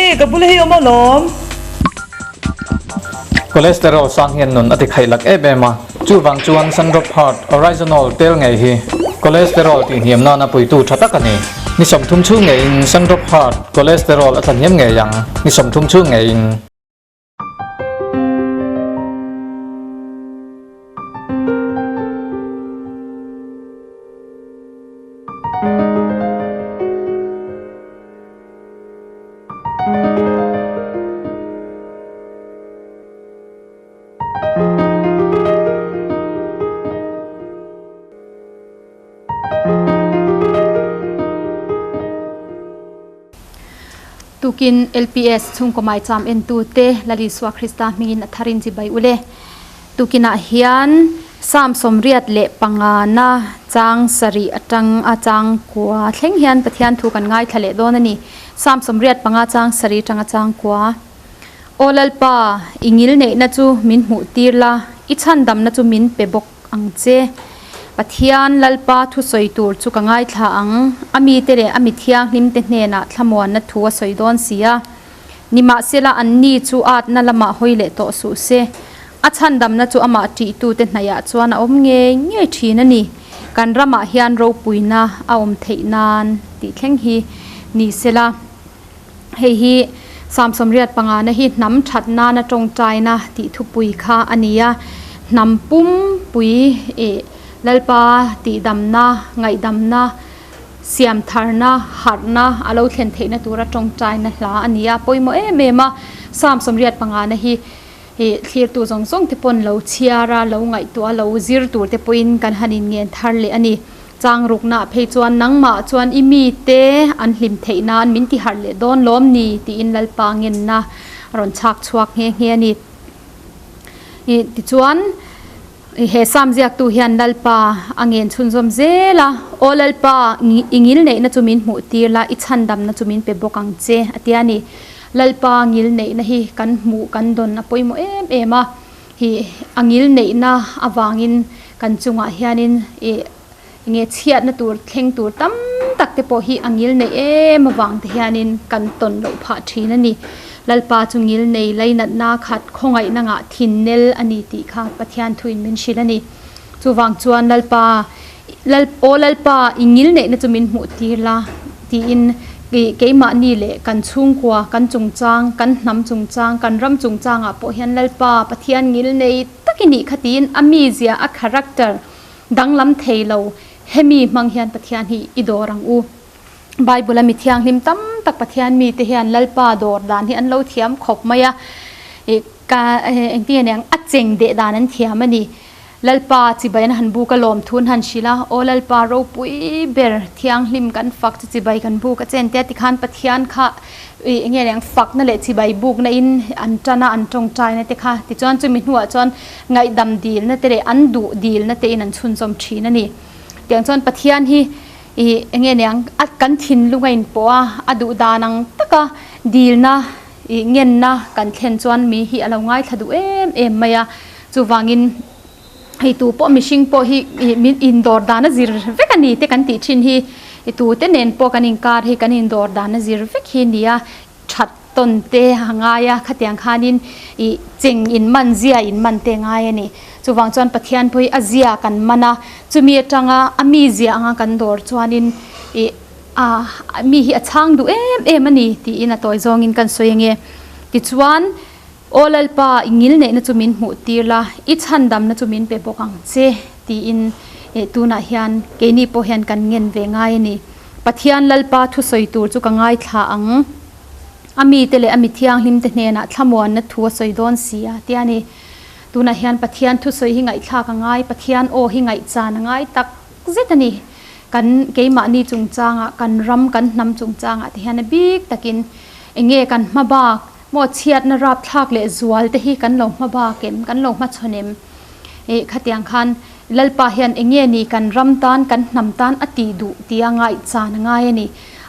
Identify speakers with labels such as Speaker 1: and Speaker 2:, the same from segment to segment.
Speaker 1: Hei, ka bula hi awm alawm.
Speaker 2: Cholesterol sang hian nun a ti khaih lak em em a, chuvang chuan Sundrop Heart Oryzanol tel ngei hi cholesterol tihhniam nana puitu tha tak a ni. Ni 30 chhung ngeiin Sundrop Heart cholesterol a thlahniam ngei ang, ni 30 chhung ngeiin.
Speaker 3: Tukin LPS chhungkaw maicham entute Lal Isua Krista hmingin a tharin chibai ule. Tukinah hian Sam 85 na chang sarih atang a chang kua thleng hian Pathian thu kan ngaithla leh dawn a ni. Sam 85 chang sarih atanga chang kua. Aw Lalpa, i ngil neihna chu min hmuh tir la, i chhandamna chu min pe bawk ang che. Pathian Lalpa thusawi tur chu ka ngaithla ang, a mite leh a mi thianghlimte hnenah thlamuanna thu a sawi dawn si a. Nimahsela anni chu atna lamah hawi leh tawh suh se. A chhandamna chu amah ṭihtute hnaihah chuan a awm ngei ngei ṭhin a ni. Kan ramah hian ropuina a awm theih nan tih thleng hi ni sela. Hei hi Sam 85 na hi hnam that nana tawngtaina tih thupui kha a ni a. Hnam pum pui ih Lalpa tihdamna, ngaihdamna, siamtharna, harhna a lo thlen theihna tura tawngtaina hla a ni a. Pawimawh em em a, Sam 85 na hi ih thlirtu zawng zawng te pawn lo chhiar a, lo ngaihtuah a, lo zir tur te pawhin kan han inngen thar leh a ni. Chang rukna phei chuan nangmah chuan i mite an hlim theih nan min ti harh leh dawn lawm ni tiin Lalpa ngenna a rawn chhak chhuak nghe nghe a ni. I tichuan he Sam ziaktu hian Lalpa a ngen chhunzawm zel a, Aw Lalpa, i ngil neihna chu min hmuh tir la, i chhandamna chu min pe bawk ang che a ti a ni. Lalpa ngil neihna hi kan hmuh kan dawn a pawimawh em em a. Hi a ngil neihna avangin kan chungah hianin ih nge chhiatna tur thleng tur tam tak te pawh hi a ngil neih em avang te hianin kan tawn loh phah thin a ni. Lalpa chu ngil nei lainatna khat khawngaihna ngah thin nel a ni tih kha Pathian thuin min hrilh a ni. Chuvang chuan Lalpa Lal aw Lalpa i ngil neihna chu min hmuh tir la tiin ih keimahni leh kan chhungkua, kan chungchang, kan hnam chungchang, kan ram chungchangah pawh hian Lalpa Pathian ngil nei tak i nih kha tiin a mizia, a character danglam thei lo hemi hmang hian Pathian hi i dawr ang u. Bible a mi thianghlim tam tak Pathian mite hian Lalpa dawr dan hi an lo thiam khawp mai a, ih ka engtin nge ni ang a cheng deh dan an thiam a ni. Lalpa chibai an han buk a lawm thu an han hrilh a, Aw Lalpa ropui ber thianghlim kan fak chu chibai kan buk a chen tia tikhan Pathian kha ih enge leh ang fakna leh chibai bukna in an tan a an tawngtaina te kha tichuan chumi hnuah chuan ngaihdam dilna te leh an duh dilna te in an chhunzawm thin a ni. Tiang chuan Pathian hi ih enge leh ang a kan thinlung a inpawh a, a duh dan ang taka dilna ih ngenna kan thlen chuan mi hi a lo ngaithla duh em em mai a. Chuvangin hei tu pawh mihring pawh hi ih min indawr dan a zir vek a ni te kan tih thin hi i tute nen pawh kan inkar hi kan indawr dan a zir vek hi nia that tawn te a ngai a khatiang khanin ih cheng in man zia in man te ngai a ni. Chuvang chuan Pathian pawh hi a zia kan man a chumi atanga a mi zia anga kan dawr chuanin ih a mi hi a chhang duh em em a ni tiin a tawi zawngin kan sawi ange. Tichuan. Aw Lalpa, i ngil neihna chu min hmuh tir la, i chhandamna chu min pe bawk ang che, tiin tunah hian keini pawh hian kan ngen ve ngai a ni. Pathian Lalpa thusawi tur chu ka ngaithla ang, a mite leh a mi thianghlimte hnenah thlamuanna thu a sawi dawn si a, tia ni. Tunah hian Pathian thusawi hi ngaihthlak a ngai, Pathian aw hi ngaihchan a ngai tak zet a ni. Kan keimahni chungchangah, kan ram, kan hnam chungchangah te hian a bik takin enge kan hma bak, Maw chhiatna rapthlak leh zual te hi kan lo hma bak em, kan lo hmachhawn em? Ih khatiang khan Lalpa hian eng nge ni kan ram tan, kan hnam tan a tih duh tia ngaihchan a ngai a ni.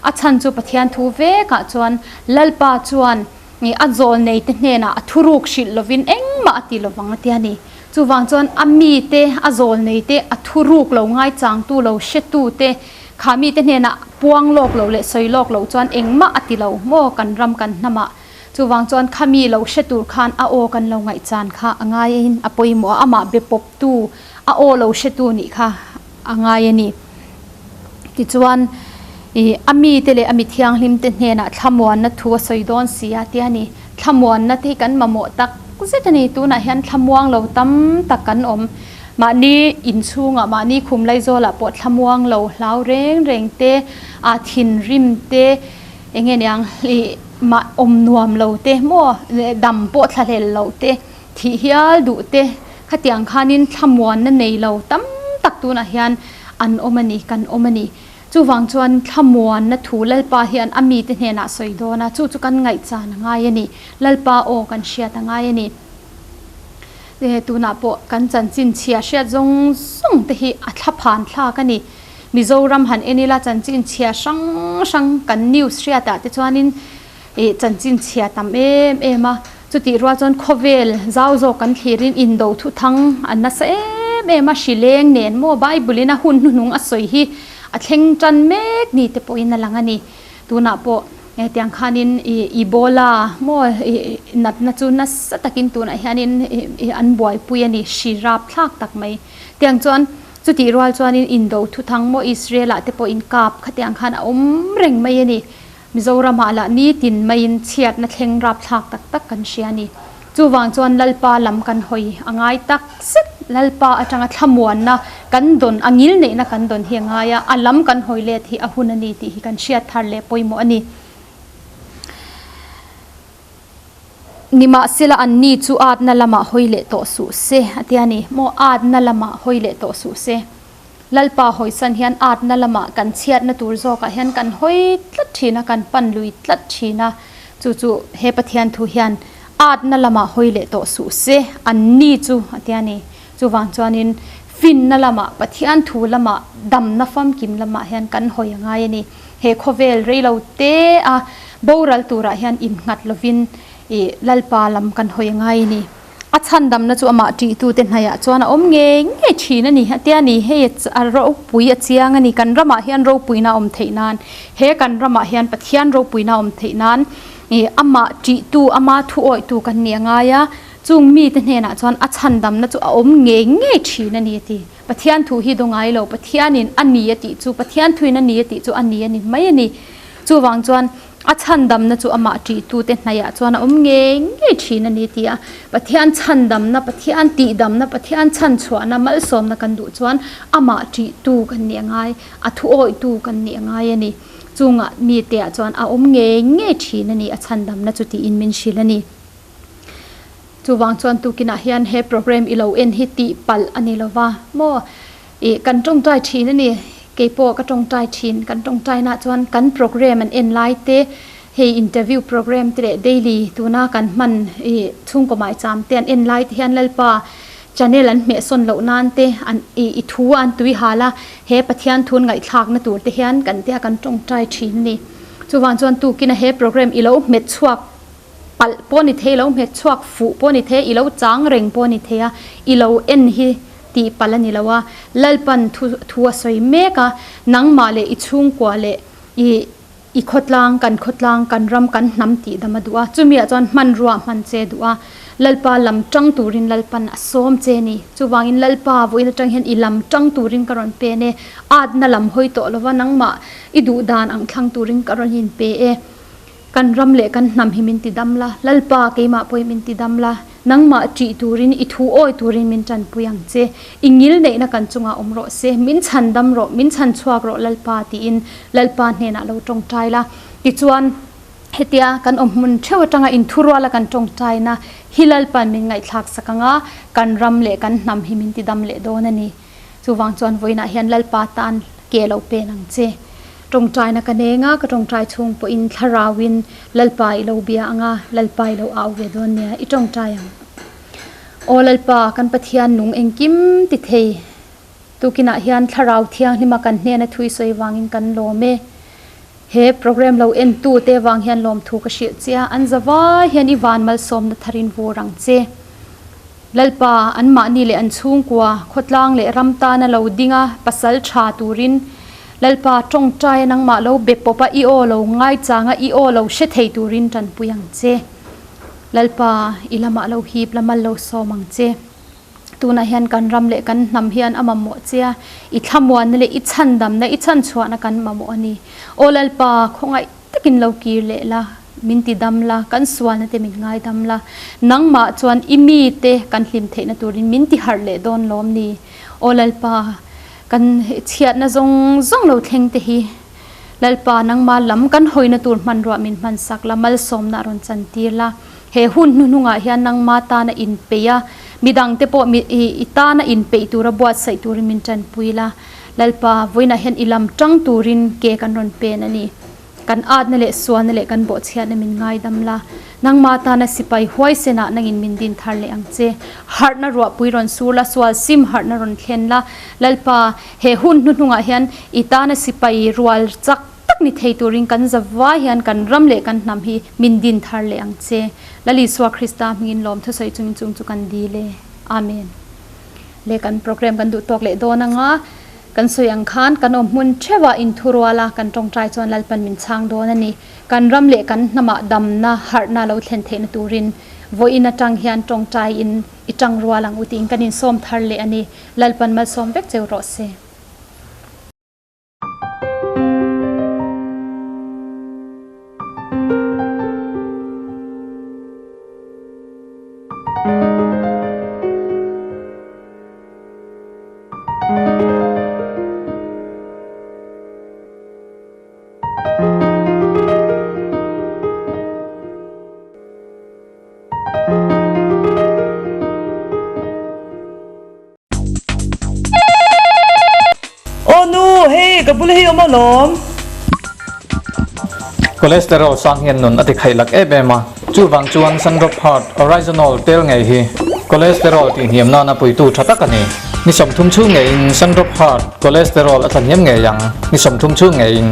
Speaker 3: A chhan chu Pathian thu vekah chuan Lalpa chuan ih a zawl nei te hnenah a thuruk hrilh lovin engmah a ti lovang a tia ni. Chuvang chuan a mite, a zawl nei te, a thuruk lo ngaichangtu lo hretu te Kha mite hnenah puang lawk lo leh sawi lawk lo chuan engmah a ti lo maw kan ram kan hnamah. Chuvang chuan kha mi lo hre tur khan a aw kan lo ngaihchan kha a ngaiin a pawimawh a, amah be pawptu a aw lo hretu nih kha a ngai a ni. Tichuan, ih a mite leh a mi thianghlimte hnenah thlamuanna thu a sawi dawn si a tia ni. Thlamuanna te hi kan mamawh tak zet a ni. Tunah hian thlamuang lo tam tak kan awm. Mahni inchhungah, mahni khum laizawlah pawh thlamuang lo hlau reng reng te, ah thinrim te, eng nge niang ih mah awm nuam lo te maw dam pawh thlahlel loh te, thih hial duh te khatiang khanin thlamuanna nei lo tam tak tunah hian an awm a ni, kan awm a ni. Chuvang chuan thlamuanna thu Lalpa hian a mite hnenah sawi dawn a, chu chu kan ngaihchan a ngai a ni. Lalpa aw kan hriat a ngai a ni. Tunah pawh kan chanchin chhia hriat zawng zawng te hi a thlaphan thlak a ni. Mizoram han en ila chanchin chhia hrang hrang kan news hriatah te chuanin ih chanchin chhia tam em em a, chutih rual chuan khawvel zau zawk kan thlirin indo thuthang an nasa em em a, hri leng nen maw Bible in a hun hnuhnung a sawi hi a thleng tan mek ni te pawhin a lang a ni. Tunah pawh hetiang khanin ih Ebola maw ih natna chu nasa takin tunah hianin ih an buaipui a ni, hri rapthlak tak mai. Tiang chuan chutih rual chuanin indo thuthang maw Israel ah te pawh inkap khatiang khan a awm reng mai a ni. Mizoramah lah nitin maiin chhiatna thleng rapthlak tak tak kan hria a ni. Chuvang chuan Lalpa lam kan hawi a ngai tak zet. Lalpa atanga thlamuanna kan dawn, a ngil neihna kan dawn hi a ngai a, a lam kan hawi let hi a hun a ni tih hi kan hriat thar leh pawimawh a ni. Nimahsela anni chu atna lamah hawi leh tawh suh se a ti a ni. Maw atna lamah hawi leh tawh suh se. Lalpa hawisan hian atna lamah kan chhiatna tur zawkah hian kan hawi tlat thin a, kan pan lui tlat thin a. Chu chu he Pathian thu hian atna lamah hawi leh tawh suh se, anni chu a ti a ni. Chuvang chuanin finna lamah, Pathian thu lamah, damna famkim lamah hian kan hawi a ngai a ni. He khawvel reilo te a boral turah hian innghat lovin ih Lalpa lam kan hawi a ngai a ni. A chhandamna chu amah ṭihtute hnaiah chuan a awm ngei ngei ṭhin a ni. A tia ni, hei a ropui a chiang a ni. Kan ramah hian ropuina a awm theih nan, he kan ramah hian Pathian ropuina a awm theih nan ih amah ṭihtu, ama thu awitu kan nih a ngai a. Chung mite hnenah chuan a chhandamna chu a awm ngei ngei ṭhin a ni a ti. Pathian thu hi daw ngai lo, Pathianin a ni a tih chu, Pathian thuin a ni a tih chu a ni a ni mai a ni. Chuvang chuan a chhandamna chu amah ṭihtute hnaiah chuan a awm ngei ngei ṭhin a ni ti a, Pathian chhandamna, Pathian tihdamna, Pathian chhanchhuahna, malsawmna kan duh chuan amah ṭihtu kan nih a ngai, a thuawitu kan nih a ngai a ni. Chungah miteah chuan a awm ngei ngei ṭhin a ni, a chhandamna chu tiin min hrilh a ni. Chuvang chuan tukinah hian he program i lo en hi tih palh a ni lo va maw? Ih kan tawngtai thin a ni, keipawh ka tawngtai thin, kan tawngtainaah chuan kan program an en lai te, hei interview program te leh daily tuna kan hman ih chhungkaw maicham te an en lai te hian Lalpa channel an hmehsawn loh nan te an ih i thu an tui hal a, he Pathian thun ngaihthlakna tur te hian kan tia kan tawngtai thin a ni. Chuvang chuan tukina he program i lo hmet chhuak Palh pawh ni thei lo, hmet chhuak fuh pawh ni thei, i lo chang reng pawh ni thei a, i lo en hi tih palh a ni lo a, Lalpan thu thu a sawi mek a, nangmah leh i chhungkua leh i i khawtlang, kan khawtlang, kan ram, kan hnam tih dam a duh a, chumi ah chuan hmanrua a hman che duh a, Lalpa lam tang turin Lalpan a sawm che ni. Chuvangin Lalpa vawiin atang hian i lam tang turin ka rawn pen e, atna lam hawi tawh lova nangmah i duh dan ang thlang turin ka rawn inpe e. Kan ram leh kan hnam hi min ti dam la, Lalpa keimah pawhin min ti dam la, nangmah ṭih turin, i thu awi turin min ṭanpui ang che. I ngil neihna kan chungah awm rawh se, min chhan dam rawh, min chhan chhuak rawh Lalpa tiin Lalpa hnenah lo ṭawngṭai la. Tichuan, hetia kan awm hmun ṭheuh aṭanga inthuruala kan ṭawngṭaina hi Lalpa'n min ngaihthlak sak ang a, kan ram leh kan hnam hi min ti dam leh dawn a ni. Chuvang chuan vawiinah hian Lalpa tan ke lo pen ang che. Tawngtaina ka neng a, ka tawngtai chhung pawhin thlarauin Lalpa i lo bia ang a, Lalpa i lo au ve dawn nia, i tawngtai ang. Aw Lalpa, kan Pathian nung engkim ti thei. Tukinah hian thlarau thianghlima kan hnena thui sawi vangin kan lawm e. He program lo en tu te vang hian lawmthu ka hrilh che a, an zavai hian i van malsawmna tharin vur ang che. Lalpa, anmahni leh an chhungkua, khawtlang leh ram tana lo dinga pasal tha turin. Lalpa tawngtaia nangmah lo be pawp a i aw lo ngaichang a i aw lo hre thei turin tanpui ang che. Lalpa i lamah lo hip la mal lo sawm ang che. Tunah hian kan ram leh kan hnam hian a mamawh che a, i thlamuanna leh i chhandamna, i chhanchhuahna kan mamawh a ni. Aw Lalpa, khawngaih takin lo kir leh la, min ti dam la, kan sualna te min ngaidam la. Nangmah chuan i mite kan hlim theihna turin min ti harh leh dawn lawm ni. Aw Lalpa, kan chhiatna zawng zawng lo thleng te hi Lalpa nangmah lam kan hawina tur hmanruah min hmansak la, malsawmna a rawn chantir la. He hun hnuhnungah hian nangma tana inpeih a, midangte pawh mi i tana inpeih tura buatsaih turin min tanpui la. Lalpa, vawiinah hian i lam tang turin ke kan rawn pen a ni. Kan atna leh sualna leh kan bawhchhiatna min ngaidam la. Nangma tana sipai huaisenah nangin min din thar leh ang che. Harhna ruahpui rawn sur la, sual sim harhna rawn thlen la. Lalpa, he hun hnuhnungah hian i tana sipai rual chak tak ni thei turin kan zavai hian kan ram leh kan hnam hi min din thar leh ang che. Lal Isua Krista hmingin lawm thusawi chungin chung chu kan dil e. Amen. Le kan program kan duh tawk leh dawn anga kan sawi ang khan kan awm hmun theuh ah inthurual a kan tawngtai chuan Lalpan min chhang dawn a ni. Kan ram leh kan hnamah damna, harhna lo thlen theihna turin vawiin atang hian tawngtai in i tangrual ang u tiin kan insawm thar leh a ni. Lalpan malsawm vek cheu rawh se.
Speaker 1: Aw nu, hei ka bula hi awm alawm.
Speaker 2: Cholesterol sang hian nun a ti khaih lak em em a, chuvang chuan Sandrop Heart Oryzanol tel ngei hi cholesterol tihhniam nana puitu tha tak a ni. Ni 30 chhung ngeiin Sandrop Heart cholesterol a thlahniam ngei ang, ni 30 chhung ngeiin.